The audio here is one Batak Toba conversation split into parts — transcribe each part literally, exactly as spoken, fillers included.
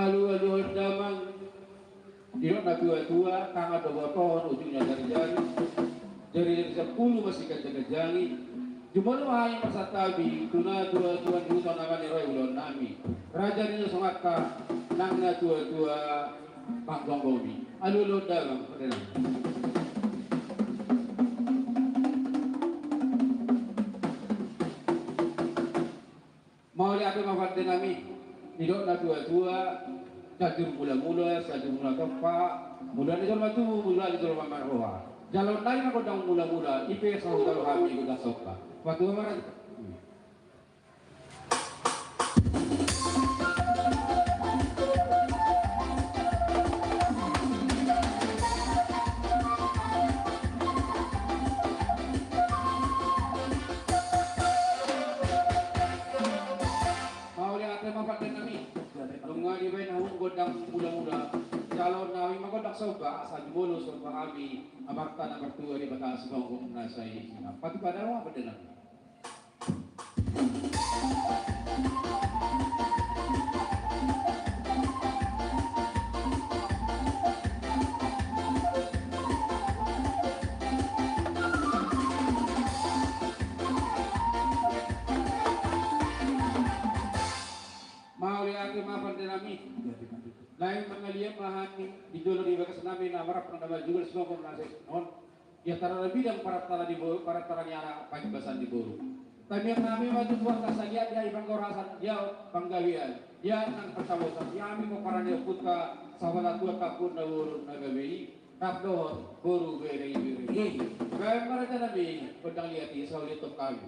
Alualuhon damang, didok na tuatua, tangan do botohon, ujungna jarijari, jarijari sampulu masiganjangganjangi. Jumolo ma hami marsantabi tu na tuatua ni huta na maniroi ulaonnami. Raja ni songanta nang na tuatua manggomgomi. Alualuhon damang, pardenggan. Mauliate ma pardengganmi. Didok na tuatua, sajur mulamula, sajur mula somba, mula ni jolma tubu, mula ni jolma marroha. Jaloonnami ma gondang mulamula, i pe sahuta do hami gondang somba. Patua ma raja. Mauliate ma pardengganmi. Nunga dibaen hamu gondang mulamula, jaloonnami ma gondang somba, asa jumolo somba hami Amanta na martua Debata Simonggo na sai hinang. Patupahon ma pardengganmi. Mauliate ma pardengganmi. Naeng mangaliat ma hami di jolo di bagasnami na marap na majual Simonggo na sai on. Ia tarada bidang parantara di boru, parantara ni anak pangimbasan di boru. Tamiang nami ma tu Tuhan, tasaliat dia i panggorasan, dia panggabean, dia nang parsabotan, dia hami pomparan ni ompunta, sapala tua kampung na boru na gabe i, rap dohot boru bere i bere i. Baen ma raja nami gondang liat i, sauliat tu hami.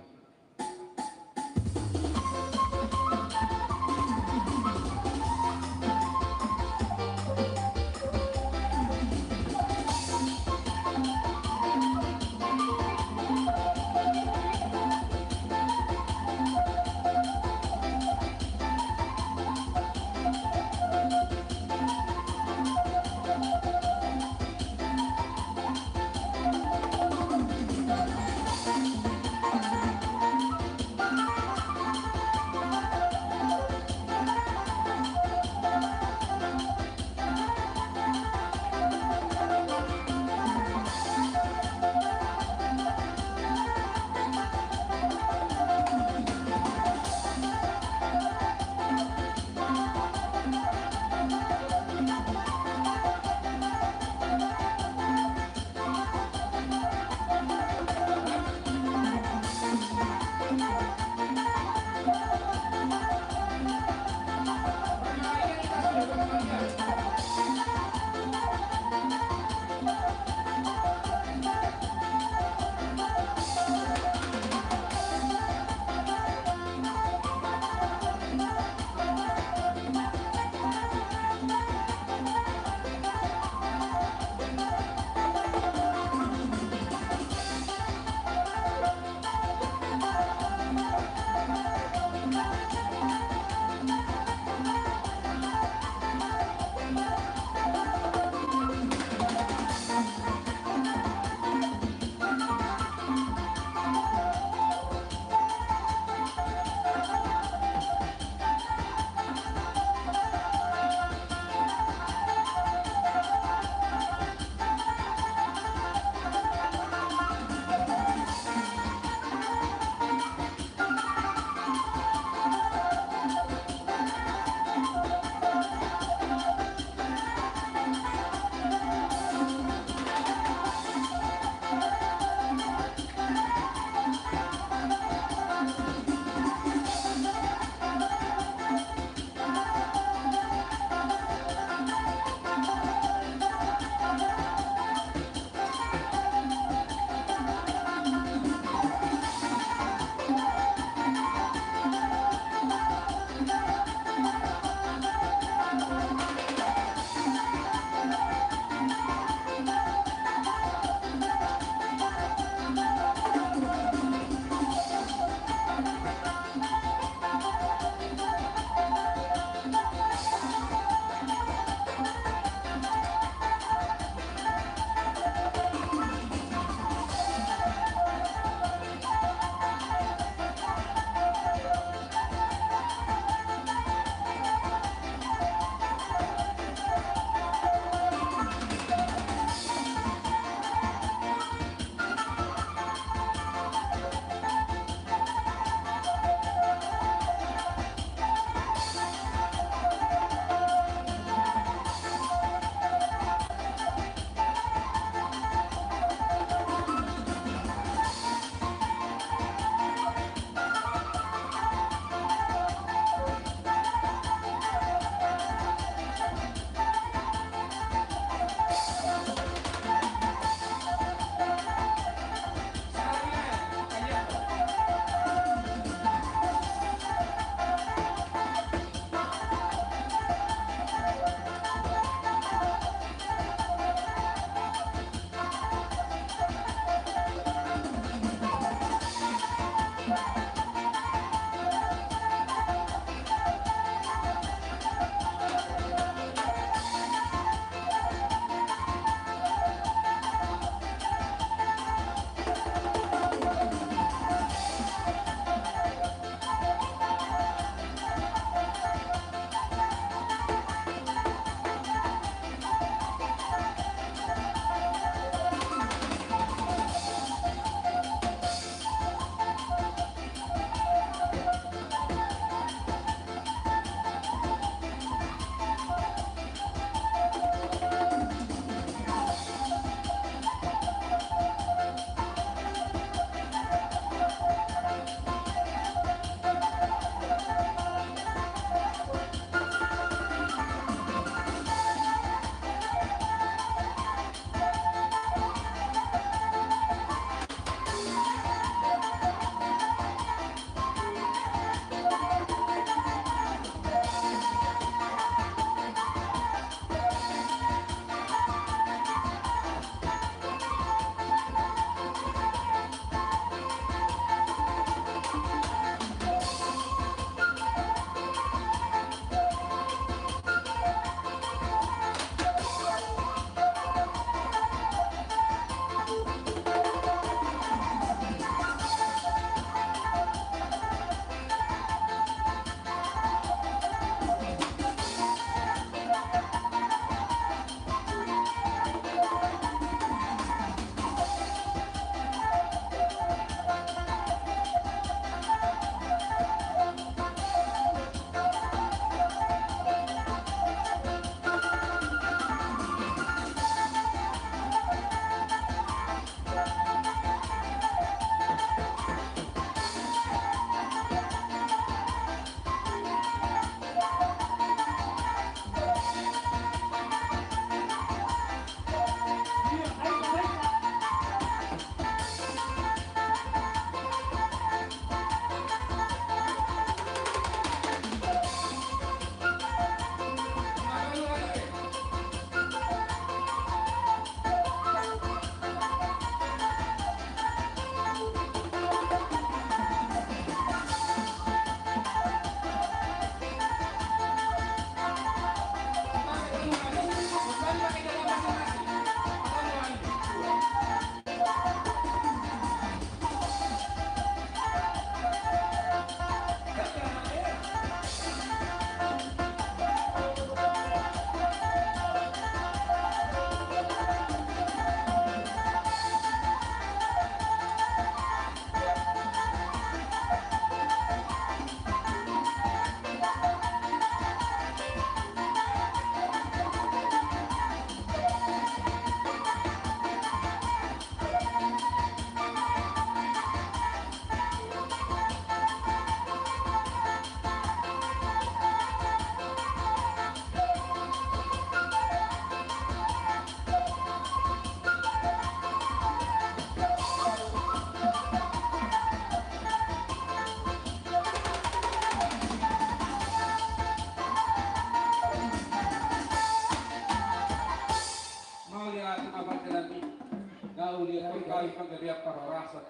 panggabean parhorasan.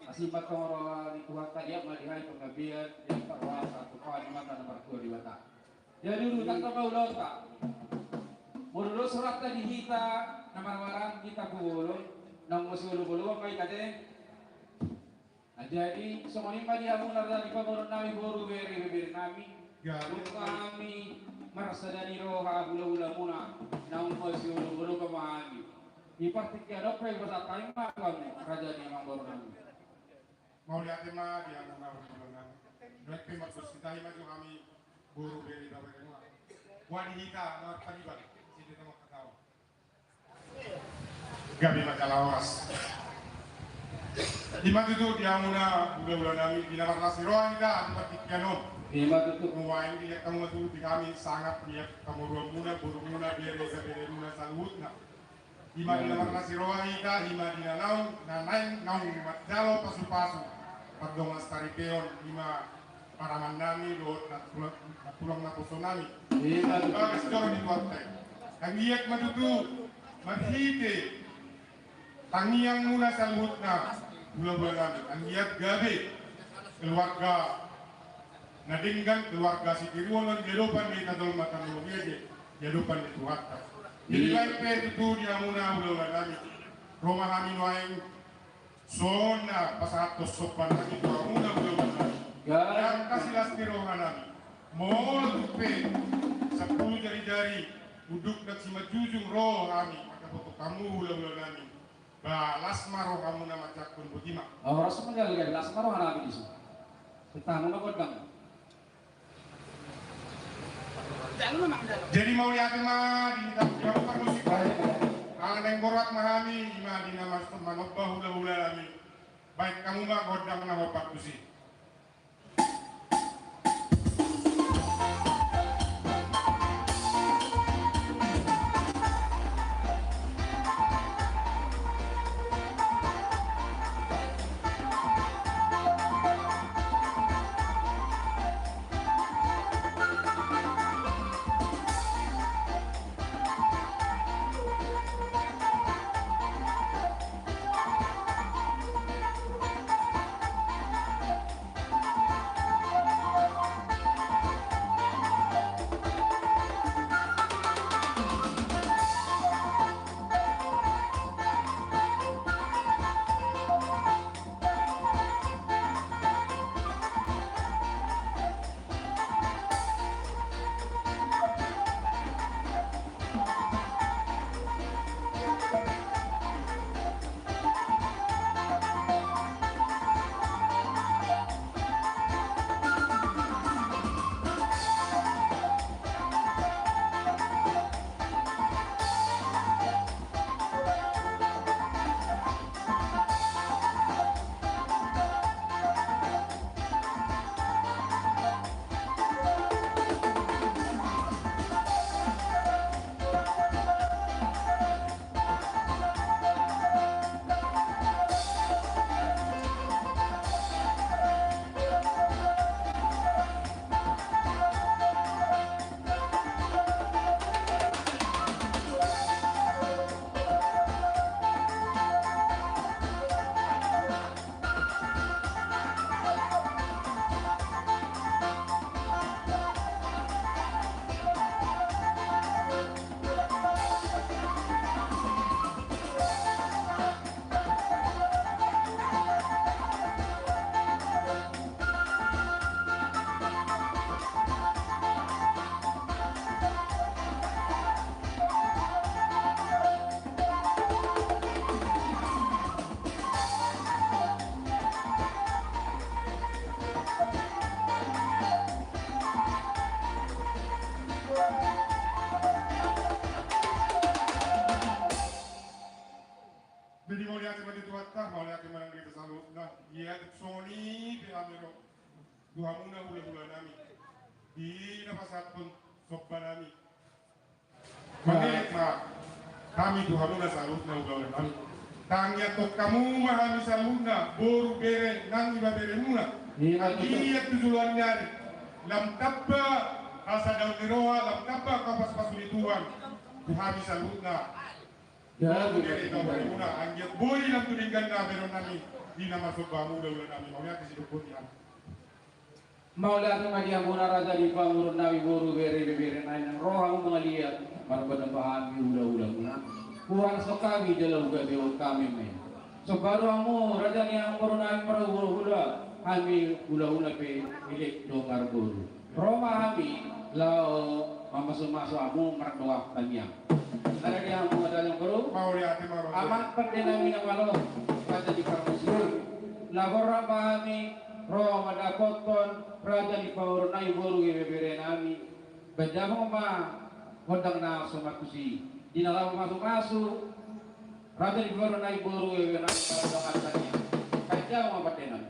Asi ma tong roha ni Tuhanta, dia ma di hami panggabean, dia parhorasan, tu Tuhan Debata na martua Debata. Jadi urutan tamba ulaonta. Molo dos rohanta di hita na marhahamaranggi, hita tu bolon, naung masioloboloan ma hita, ate. Nah, jadi songon i ma di hamuna raja ni pamoruon nami, boru, bere, ibebere nami. Gabe. Tung hami marsada ni roha hulahulamuna, naung masioloboloan ma hami. Di partingkian on pe hupasahat hami ma tu hamu raja ni amangboru nami. Mauliate ma di hamuna hulahulamuna. Nuaeng pe marsidahi ma tu hami boru, bere, ibeberemuna. Boha di hita na marpariban, sinde tama kataon. Gabe ma jala horas. I ma tutu di hamuna hulahula nami, di na marlas ni roha hita di partingkian on. I ma tutu. Nuaeng dilehon hamu ma tutu di hami sangap ni pamoruonmuna, borumuna, bere, ibeberemuna saluhutna. I ma di na marlas ni roha hita, i ma di na naung, na naeng naung manjalo pasupasu pardongansaripeon, i ma paraman nami dohot nantulang, nantulang naposo nami. I ma tutu. Bagas joro ni Tuhanta i. Anggiat ma tutu marhite tangiangmuna saluhutna, hulahula nami, anggiat gabe keluarga na denggan, keluarga sitiruon on di adopan ni hita jolma tarlumobi ate, di adopan ni Tuhanta. Jadi, i, lae pe tutu di hamuna hulahula nami, ro ma hami nuaeng songon na pasahathon somba nami tu hamuna hulahula nami. Gabe. Di angka silas ni roha nami, molo tung pe sampulu jarijari unduk na simanjujung ro hami mandapothon hamu hulahula nami, ba las ma rohamuna manjangkon boti ma. Oh, las ma, gabe las ma roha nami disi. Petang ma gondang. Jadi mauliate ma di hita, di hita parmusik. Ala naeng borhat ma hami, i ma di na manomba hulahula nami. Baen hamu ma gondang na hombar tusi. Jadi mauliate ma di Tuhanta, mauliate ma nang di hita saluhutna. Ia tung songon i pe hami ro tu hamuna hulahula nami, di na pasahathon somba nami. Mangelek ma hami tu hamuna saluhutna hulahula nami. Tangiangkon hamu ma hami saluhutna, boru, bere nang ibeberemuna. Iya, betul. Anggiat tu joloan ni ari lam tamba hasadaon ni roha, lam tamba angka pasupasu ni Tuhan tu hami saluhutna. Gabe. Jadi, tau bari muna, anggiat boi lam tu denggan na beron nami, di na masomba hamu ula-ula nami, mauliate sidok boti nami. Mauliate ma di hamuna raja ni pamoruon nami, boru, bere, ibebere nai, nang ro hamu mangaliat, marhadang hami ula-ula muna. Huaso hami jala hugabehon hami ma i. Somba do hamu raja ni pamoruon nami marhula-hula, hami ula-ula pe elek do marboru. Ro ma hami laho mamasu-masu hamu mardoa tangiang. Sada di hamu ma dalan boru. Mauliate ma. Amang pande nami na malo, raja ni parmusik. Laho ro ma hami ro mandapothon raja ni pamoruon nami, boru, ibebere nami. Baen damang ma gondang na so martusi. Di na laho mamasu-masu raja ni pamoruon nami, boru, ibebere nami, mardoa tangiang. Baen damang ma pande nami.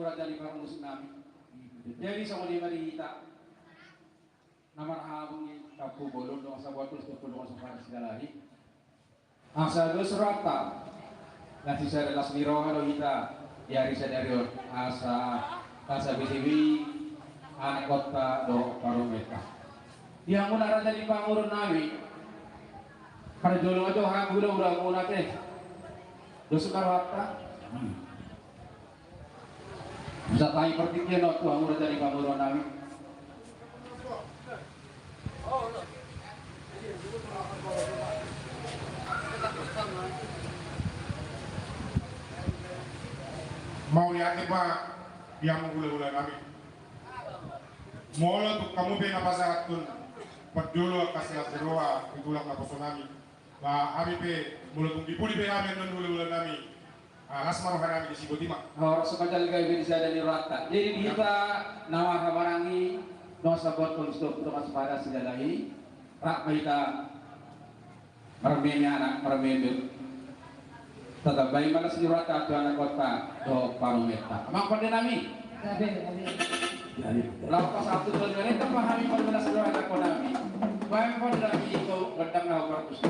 Raja ni parmusik nami. Jadi songon i ma di hita na marhabung i, Tampubolon, dongan sabotul, Tampubolon, Sampang Silahi. Asa dos rohanta, na sisada las ni roha do hita di ari sadari on, asa, asa bisi be anak gotta dohot parumenta. Di hamuna raja ni pamoruon nami, parjolo ma jo hula-hulamuna, ate. Dos ma rohanta. Hmm. Bisa tahi partingkian on tu hamu raja ni pamoruon nami. Mauliate ma di hamu hula-hula nami. Molo tung hamu pe na pasahathon parjolo angka silas ni roha di tulang naposo nami. Ba hami pe, molo tung di pudi pe hami annon hula-hula nami, ah, las ma roha nami disi, boti ma. Horas ma jala gabe di sada ni rohanta. Jadi di hita na marhahamaranggi, dongan sabotul, Sampang Silahi, rap ma hita marmeme anak, marmeme. Tatambai ma las ni rohanta tu anak gotta dohot parumenta. Amang pande nami. Gabe, gabe. Jadi, laho pasahat tu jolma ni, tamba hami marlas roha anak gotta nami. Baen pande nami, ito, gendang na parpus.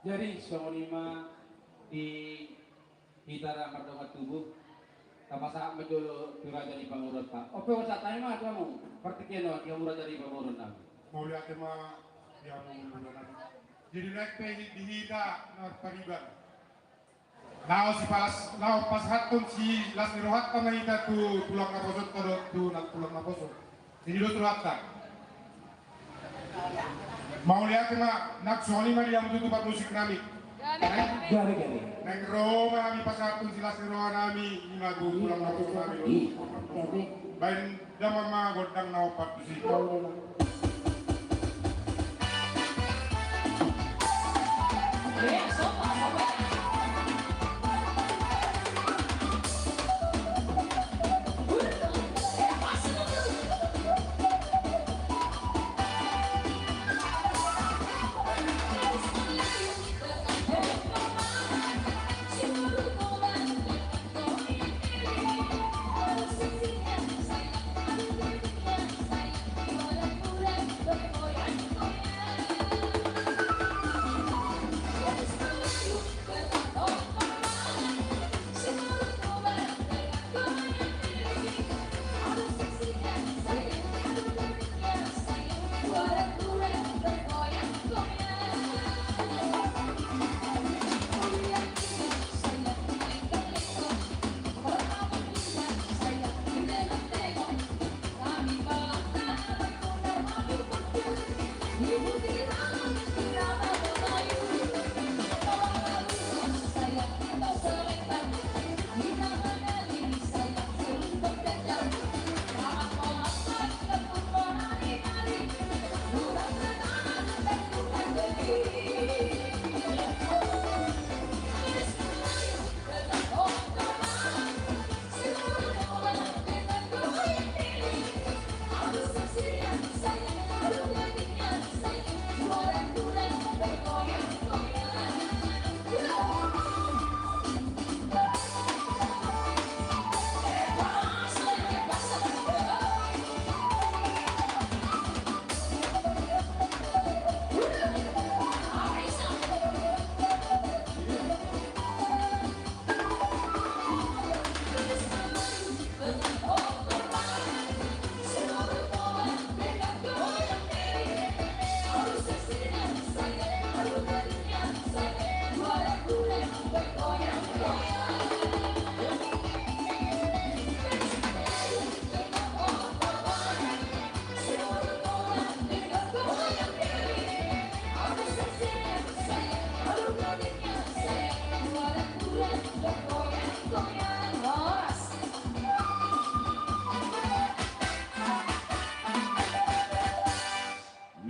Jadi songon i ma di hita na mardongan tubu, tapasahat ma jolo tu raja ni pamoruonta. Ope, pasahat hami ma tu hamu partingkian on di hamu raja ni pamoruon nami. Mauliate ma di hamu hula-hula nami. Jadi naeng pe di hita na pariban, laho sipalas, laho pasahathon silas ni rohanta ma hita tu tulang naposo, tu, tu tulang naposo. Jadi dos rohanta. Mauliate ma, nang songon i ma di hamu tutu parmusik nami. Gabe, gabe. Naeng ro ma hami pasahathon silas ni roha nami, i ma tulang na tutu nami. Gabe. Baen damang ma gondang na ompat tusi.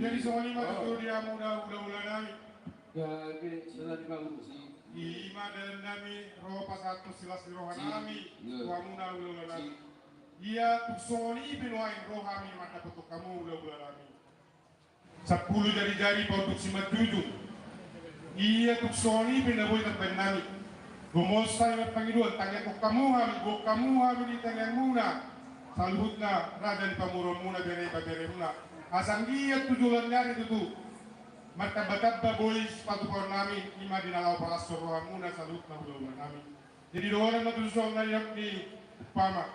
Jadi songon i ma tutu di hamu na hulahula nami. Gabe, selamat pagi. I ma dalan nami ro pasahathon silas ni roha nami tu hamu na hulahula nami. Ia tung songon i pe nuaeng ro hami mandapothon hamu hulahula nami. Sampulu jari-jari paunduk simanjujung. Ia tung songon i pe na boi tambaen nami. Gomos hami marpangidoan, tangiangkon hamu hami, gokhon hamu hami di tangiangmuna. Saluhutna raja ni pamoruonmuna, bere paberemuna. Asa anggiat tu joloan ni ari tutu martamba-tamba boi sipatupaon nami, i ma di na laho parashon rohamuna saluhutna hulahula nami. Jadi dohonon ma tutu songon na nidok ni umpama.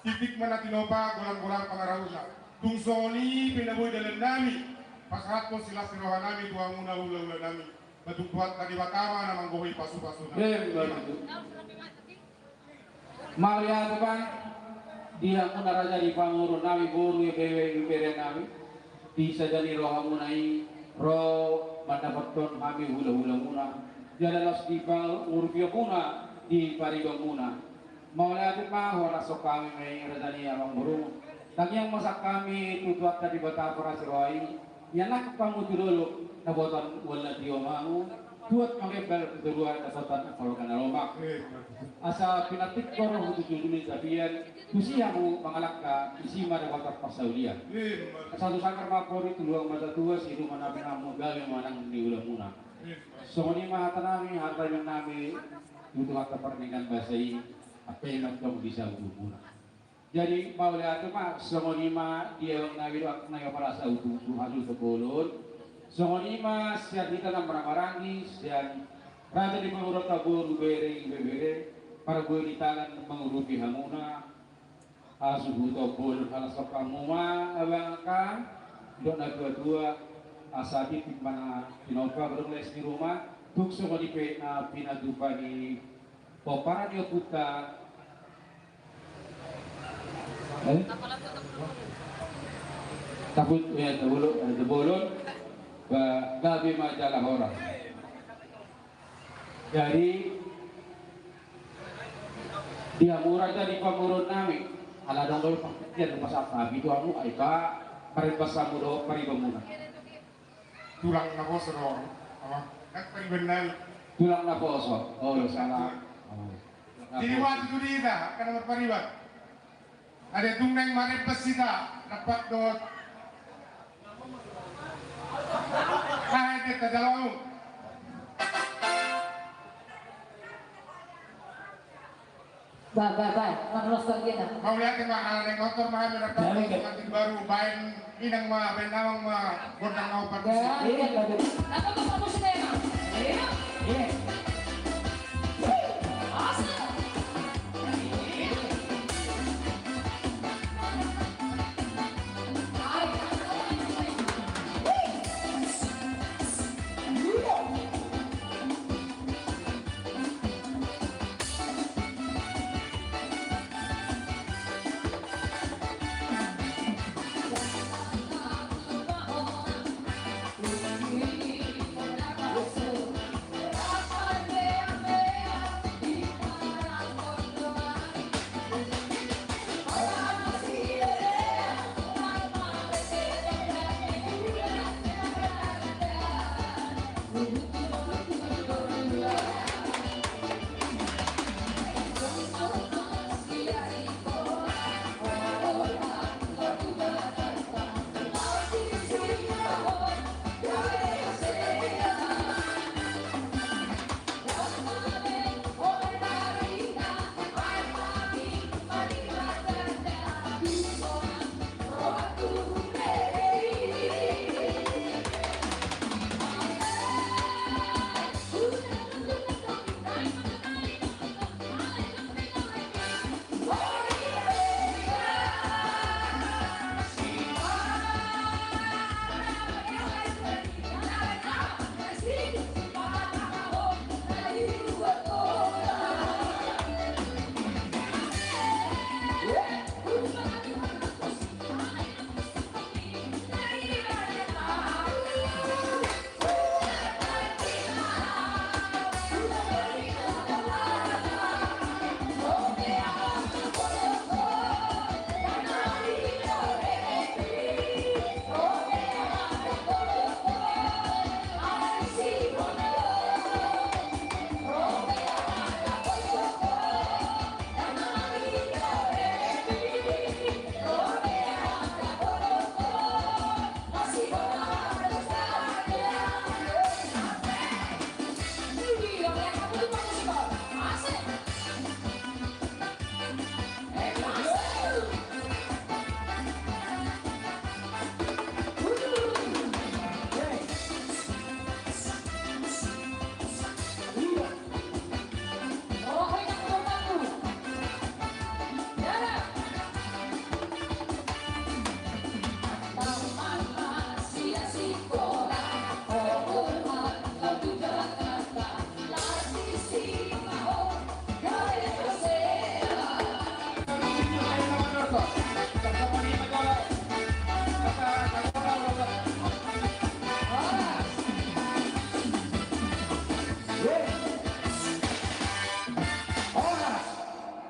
Titik ma na tinopa, golang-golang pangarahutna. Tung songon i pe na boi dalan nami pasahathon silas ni roha nami tu hamu na hulahula nami. Ba tung Tuhanta Debata ma na manggohi pasu-pasuna. Emma tutu. Mauliate ma di hamuna raja ni pamoruon nami, boru, ibebere nami. Di sada ni rohamuna i ro mandapothon hami hulahulamuna. Jala laos di pangurupianmuna, di paribanmuna. Mauliate ma, hupasahat hami ma i raja ni amangboru. Tangiang ma sian hami tu Tuhanta Debata parasi roha i. Ia nangkok hamu tu dolok dapotan ualat di omamu. Tuat mangembal tu toruan dapotan apalga na lomak. Asa pinantikhon roha tu julu ni tapian. Tusi hamu mangalangka, disi ma dapotan parsaulian. Asa tu sanggar ma pori, tu luang ma satua, sidung ma na pinahanmu, gabe ma nang di ulamuna. Songon i ma hata nami, hata nami tu Tuhanta pardenggan basa i, ampe i ma tong di saluhutmuna. Jadi mauliate ma, songon i ma di amang nami dohot na i ma parasa utu tu hasuhuton bolon. Songon i ma sian hita na marhahamaranggi, sian raja ni pamoruonta, boru, bere, ibebere, parbue ni tangan mangurupi hamuna. Hasuhuton bolon, halas hamu ma abang angka, didok na tuatua, asa titik ma na tinopa, godang les ni ruma. Tung songon i pe na pinatupa ni pomparan ni ompunta. Eh? Taput, ya, tabolon, eh, tabolon. Ba, gabe ma jala horas. Jadi di hamu raja ni pamoruon nami, ala adong do pangkatian pasahat nami tu hamu, ai ba marembas hamu do paribanmuna. Tulang naposo do, apa? Kan pariban nami. Tulang naposo. Oh, salah. Oh. Jadi waktu tu di hita kan marpariban. Ate tung naeng marembas hita, dapat dohot. Ah, dia tak jalo. Ba, ba, ba, mangkalos bagian. Mauliate ma, ala naeng horor ma hami dapat dohot pengantin baru, baen inang ma, baen amang ma, gondang na opat. Ya, iya, iya. Apa tuh kamu sih, Bang? Iya. Iya. Asik.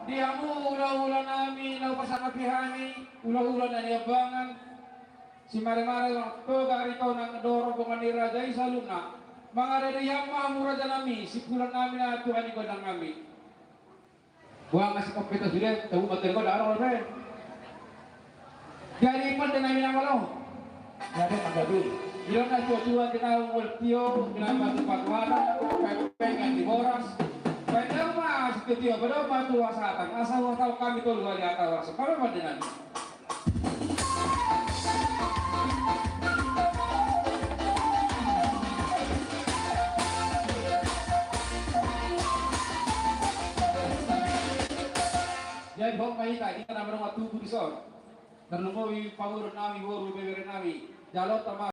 Di hamu hulahula nami na hupasangapi hami, hulahula na niambangan, simaremare, toga ari tona, dohot rombongan ni raja i saluhutna. Mangaradei hamu ma hamu raja nami, sipulan nami na tuha ni gondang nami. Buang asi kompeta sude, tahu materi kau darah apa? Jadi pande nami nama lo. Jadi pande. Ilo na tua-tua di naung ultio, di naung batu patuara, pengen di boras. Pengen mas tio, pada batu wasatan. Asal wasal kami tolu hari atau rasa. Kalau pande nami. Jadi hot ma hita, hita na madongan tubu dison. Tarlumobi pamoruon nami, boru, bebere nami. Jalo ta ma